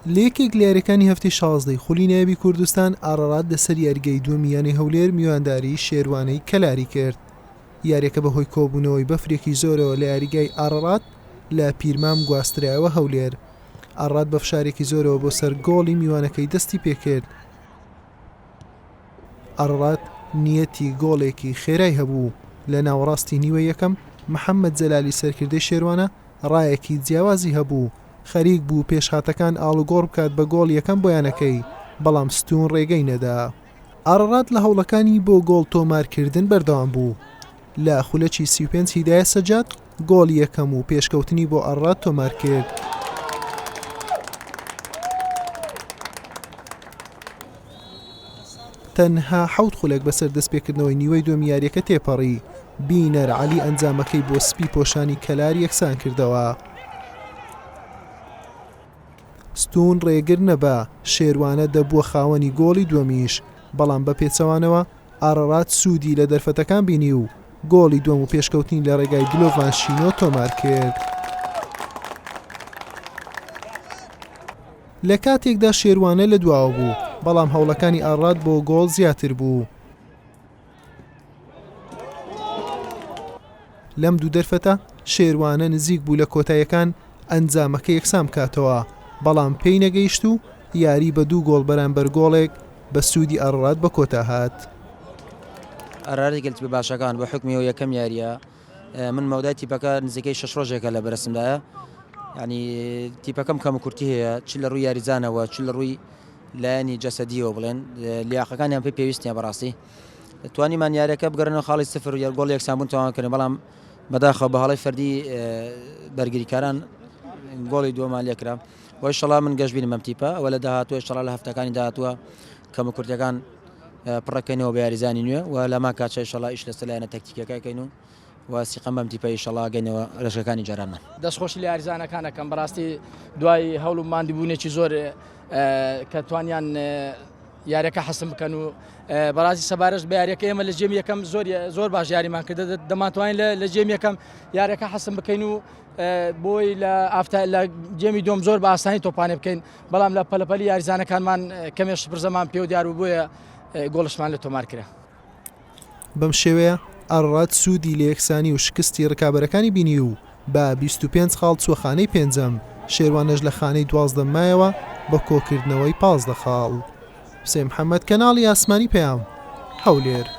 لە یەکێک لە یاریەکانی هەفتەی شازدەی خولی نایابی کوردستان ئاڕاڕات لەسەر یاریگای دووەمی یانەی هەولێر میوانداری شێروانەی کەلاری کرد. یاریەکە بەهۆی کۆبوونەوەی بەفرێکی زۆرەوە لە یاریگای ئاڕاڕات لە پیرمام گواسترایەوە هەولێر. ئاڕاڕات بە فشارێکی زۆرەوە بۆ سەر گۆڵی میوانەکەی دەستی پێکرد. ئاڕاڕات نیەتی گۆڵێکی خێرای هەبوو، لە ناوەڕاستی نیوەی یەکەم محەممەد جەلالی سەرکردەی شێروانە ڕایەکی جیاوازی هەبوو، خەریک بوو پێشهاتەکان ئاڵوگۆڕ بکات بە گۆڵ یەکەم بۆ یانەکەی، بەڵام ستوون ڕێگەی نەدا. ئاڕاڕات لە هەوڵەکانی بۆ گۆڵ تۆمارکردن بەردەوام بوو. لە خولەکی 35 هیدایە سەجاد گۆڵی یەکەم و پێشکەوتنی بۆ ئاڕاڕات تۆمارکرد. تەنها حەوت خولەک بەسەر دەستپێکردنەوەی نیوەی دووەمی یارییەکە تێپەڕی، بینەر عەلی ئەنجامەکەی بۆ سپی پۆشانی کەلار یەکسانکردەوە. ستوون ڕێگر نەبا، شێروانە دەبووە خاوەنی گۆڵی دووەمیش، بەڵام بە پێچەوانەوە ئاڕاڕات سوودی لە دەرفەتەکان بینی و گۆڵی دووەم و پێشکەوتنی لە ڕێگای دلۆڤان شینۆ تۆمارکرد. لە کاتێکدا شێروانە لە دواوە بوو، بەڵام هەوڵەکانی ئاڕات بۆ گۆڵ زیاتر بوو. لەم دوو دەرفەتە شێروانە نزیک بوو لە کۆتاییەکان ئەنجامەکە یەکسان بکاتەوە، بەڵام پێی نەگەیشت و یاری بە دوو گۆڵ بەرامبەر گۆڵێک بە سوودی ئاڕات بە کۆتا هات. ئاڕات یەکێک لە تیپە باشەکان بە حوکمی ئەو یەکەم یارییە من مەودای تیپەکە نزیکەی شەش ڕۆژێکە لە بەرسمدایە ینی تیپەکەم کەم و کورتی هەیە چ لە ڕووی یاریزانەوە چ لە ڕووی لایەنی جەسەدیەوە بڵێن لیاقەکانیان پێ پێویستیان بەڕاستی توانیمان یاریەکە بگەڕێنەوە خاڵی سفر و یار گۆڵ یەکسان بوون تەواو بەڵام بەداخەوە بە هەڵەی فەردی بەرگریکاران گۆڵی دووەمان لێکرا وای شەڵا من گەشببینم ئەم تیپە ئەوە لە داهاتوە شەڵا لە هەفتەکانی داهاتوە کەم و کورتەکان پڕەکەینەوە بە یاریزانی نوێ و لەمان کاتشە ئیشەڵا ئیش لەسەر لایەنە تەکتیکیەکە کەین و و سیقەم بەم تیپە ئیشەڵا گەینەوە رێژەکانی جارانمان. دەستخۆشی لە یاریزانەکان ئەکەم بەڕاستی دوای هەوڵ و ماندووبوونێکی زۆر کە توانیان یاریەکە حەسم بکەن و بەڕاستی سەبارەت بە یاریەکە ئێمە لە جێم یەکەم زۆر زۆر باش یاریمان کرد دەمانتوانین لە جێم یەکەم یاریەکە حەسم بکەین و بۆی لە ئافتا لە جێمی دوم زۆر بە ئاسانی تۆپانێ بکەین بەڵام لە پەلەپەلی یاریزانەکانمان کەمێ شپرزەمان پێوە دیار بوو بۆیە گۆڵشمان لە تۆمار کرا. بەم شێوەیە ئاڕاڕات سوودی لە یەکسانی و شکستی ڕکابەرەکانی بینی و بە 25 خاڵ چووە خانەی پێنجەم، شێروانەش لە خانەی دوازدەم مایەوە بە کۆکردنەوەی 15 خاڵ. حوسێن محەمەد، کەناڵی ئاسمانی پەیام، هەولێر.